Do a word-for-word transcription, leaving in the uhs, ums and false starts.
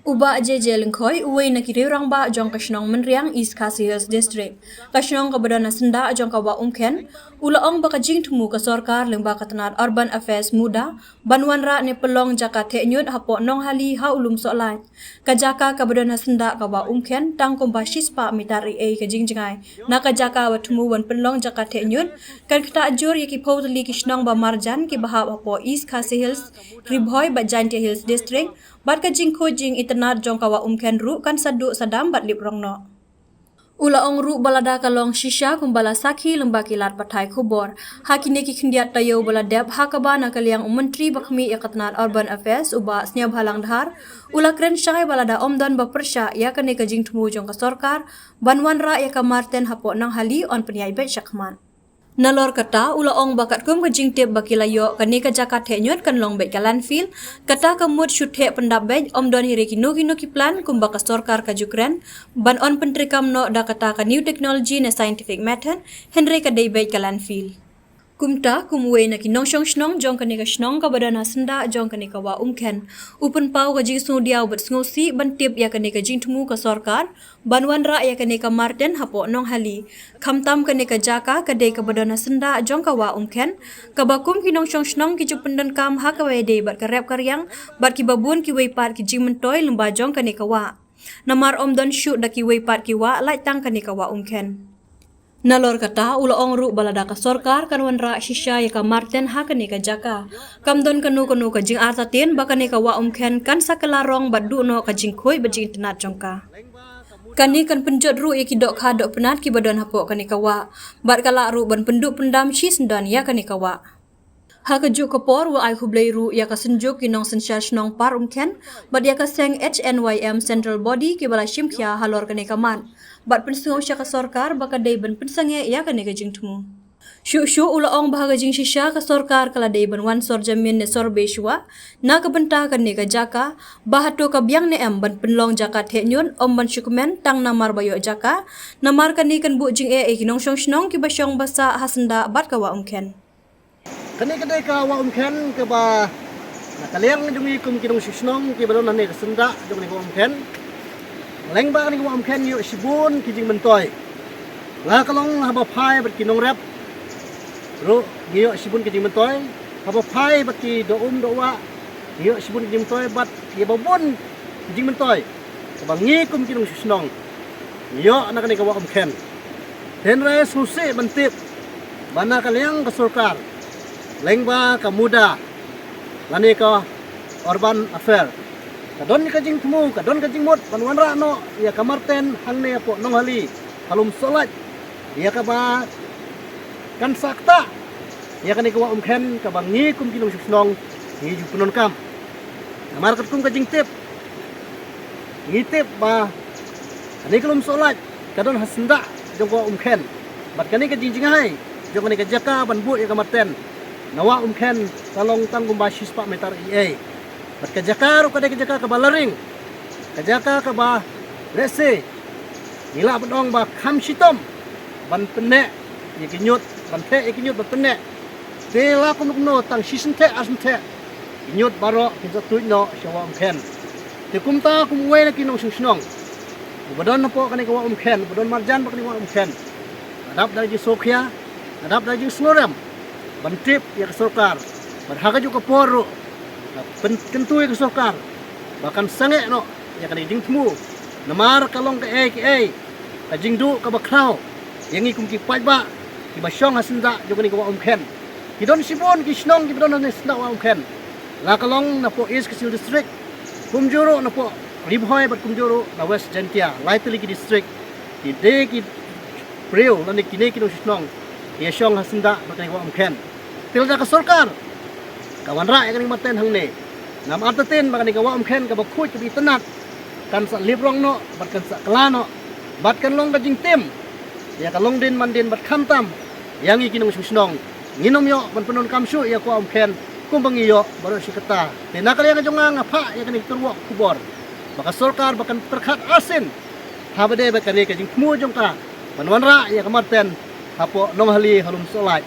U Bah J J Lyngkhoi, uwei na ki riew rangbah jong ka shnong Mynriang, East Khasi Hills District, ka shnong kaba don ha syndah jong ka Wah Umkhen, u la ong ba ka jingthmu ka sorkar lyngba ka tnat Urban Affairs, MUDA, ban wanrah ne pynlong jaka theh ñiut hapoh Nonghali ha u lum Sohlait. Ka jaka kaba don ha syndah ka Wah Umkhen tang kumba shispah mitar eiei ka jingjngai. Na ka jaka ba thmu ban pynlong jaka theh ñiut, kan ktah jur ïa ki phew tylli ki shnong ba marjan kiba hap hapoh East Khasi Hills, Ri Bhoi bad Jaintia Hills District, bad ka jingkhuid jingitynnad jong ka Wah Umkhen ruh kan sa duh sa dam bad lip rong noh. U la ong ruh ba lada ka long shisha kumba la sakhi lyngba ki lad pathai khubor ha kine ki khyndiat taïew ba la dep, ha kaba na ka liang u Myntri ba khmih ïa ka tnat Urban Affairs, u Bah Sniawbhalang Dhar, u la kren shai ba lada ym don ba pyrshah ïa kane ka jingthmu jong ka sorkar ban wanrah ïa ka marten hapoh Nonghali yn pynïaid beit shakhmat. Nalor kata, u la ong ba katkum ka jingtip ba ki la ïoh, kane ka jaka theh ñiut kan long beit ka landfill. Kata ka mut shu theh pyndap beit, ym don hi re kino kino ki plan kumba ka sorkar ka ju kren ban yn pyntreikam noh da kata ka new technology ne scientific method, hynrei ka dei beit ka landfill. Kumta, kum uwei na ki nongshong shnong jong kane ka shnong kaba don ha syndah jong kane ka Wah Umkhen, u pynpaw ka jingsngewdiaw bad sngewsih ban tip ïa kane ka jingthmu ka sorkar ban wanrah ïa kane ka marten hapoh Nonghali. Khamtam kane ka jaka ka dei kaba don ha syndah jong ka Wah Umkhen, kaba kum ki nongshong shnong ki ju pyndonkam ha kaba ïadei bad ka rep ka riang bad kiba bun kiwei pat ki jingmyntoi lyngba jong kane ka wah. Namar ym don shuh da kiwei pat ki wah, lait tang kane ka Wah Umkhen. Nalor kata, u la ong ruh ba lada ka sorkar kan wanrah shisha ïa ka marten ha kane ka jaka, kam don kano kano ka jingartatien ba kane ka Wah Umkhen kan sa kylla rong bad duh noh ka jingkhuid bad jingitynnad jong ka. Kane kan pynjot ruh ïa ki dohkha dohpynat kiba don hapoh kane ka wah, bad ka lah ruh ban pynduh pyndam shisyndon ïa kane ka wah. Ha kajuh ka por, u ai khublei ruh ïa ka Synjuk ki Nongsynshar Shnong Par Umkhen bad ïa ka seng H N Y M Central Body kiba la shim khia halor kane ka mat, bad pynsngew sha ka sorkar ba ka dei ban pynsangeh ïa kane ka jingthmu. Shuh shuh, u la ong ba ha ka jingshisha ka sorkar ka la dei ban wan sor jamin ne survey shuwa na ka bynta kane ka jaka, ba hato ka biang ne em ban pynlong jaka theh ñiut, ym ban shu kmen tang namar ba ïoh jaka, namar kane kan buh jingeh ïa ki nongshong shnong kiba shong ba sah ha syndah bad ka Wah Umkhen. Kane ka dei ka Wah Umkhen kaba na ka liang jong ngi kum ki nongshong shnong kiba don hangne ka syndah jong kane ka Wah Umkhen. Lyngba kane ka Wah Umkhen ngi ïoh shibun ki jingmyntoi. La ka long haba phai bad ki nongrep ruh ngi ïoh shibun ki jingmyntoi. Haba phai bad ki doh um doh wah ngi ïoh shibun ki jingmyntoi bad kiba bun ki jingmyntoi kaba ngi kum ki nongshong shnong ngi ïoh na kane ka Wah Umkhen. Hynrei sngewsih ban tip ba na ka liang ka sorkar, lyngba ka MUDA lane ka Urban Affair, ka don ka jingthmu, ka don ka jingmut ban wanrah noh ïa ka marten hangne hapoh Nonghali ha lum Sohlait, ïa kaba kan sa ktah ïa kane ka Wah Umkhen kaba ngi kum ki nongshong shnong ngi ju pyndonkam. Namar katkum ka jingtip, ngi tip ba kane ka lum Sohlait ka don ha syndah jong ka Wah Umkhen, bad kane ka jingjngai jong kane ka jaka ban buh ïa ka marten na Wah Umkhen ka long tang kumba shispah meter eiei. Bad ka jaka ruh ka dei ka jaka kaba laring, ka jaka kaba lehse ngi lah ban ong ba kham shitom ban pynneh ïa ki ñiut, ban theh ïa ki ñiut ban pynneh. Te la kumno kumno tang shi syntheh ar syntheh ki ñiut baroh kin sa tuid noh sha Wah Umkhen. Te kumta kum uwei na ki nongshong shnong uba don hapoh kane ka Wah Umkhen, uba don marjan bad kane ka Wah Umkhen, nga dap da ka jingsngewkhia, nga dap da ka jingsngewrem ban tip ïa ka sorkar bad ha kajuh ka por ruh nga pynkyntu ïa ka sorkar ba kan sangeh noh ïa kane ka jingthmu. Namar ka long kaei kaei ka jingduh kaba khraw ïa ngi kum ki paidbah kiba shong ha syndah jong kane ka Wah Umkhen. Ki don shibun ki shnong kiba don ha syndah Wah Umkhen, la ka long napoh East Khasi Hills District, kumjuh ruh napoh Ri Bhoi bad kumjuh ruh na West Jaintia, lai tylli ki district. Ki dei ki briew lane kine ki nongshong shnong ki ïashong ha syndah bad kane ka Wah Umkhen. Te lada ka sorkar ka wanrah ïa kane ka marten hangne, ngam artatien ba kane ka Wah Umkhen kaba khuid kaba itynnad kan sa lip rong noh bad kan sa kylla noh bad kan long ka jingtim ïa ka longdien mandien bad khamtam ïa ngi ki nongshong shnong. Ngin ym ïoh ban pyndonkam shuh ïa ka Wah Umkhen kumba ngi ïoh baroh shi katta. Te na ka liang ka jong nga, nga phah ïa kane ka tyrwa khubor ba ka sorkar ba kan pyrkhat arsien ha ba dei bad kane ka jingthmu jong ka ban wanrah ïa ka marten hapoh Nonghali ha lum Sohlait.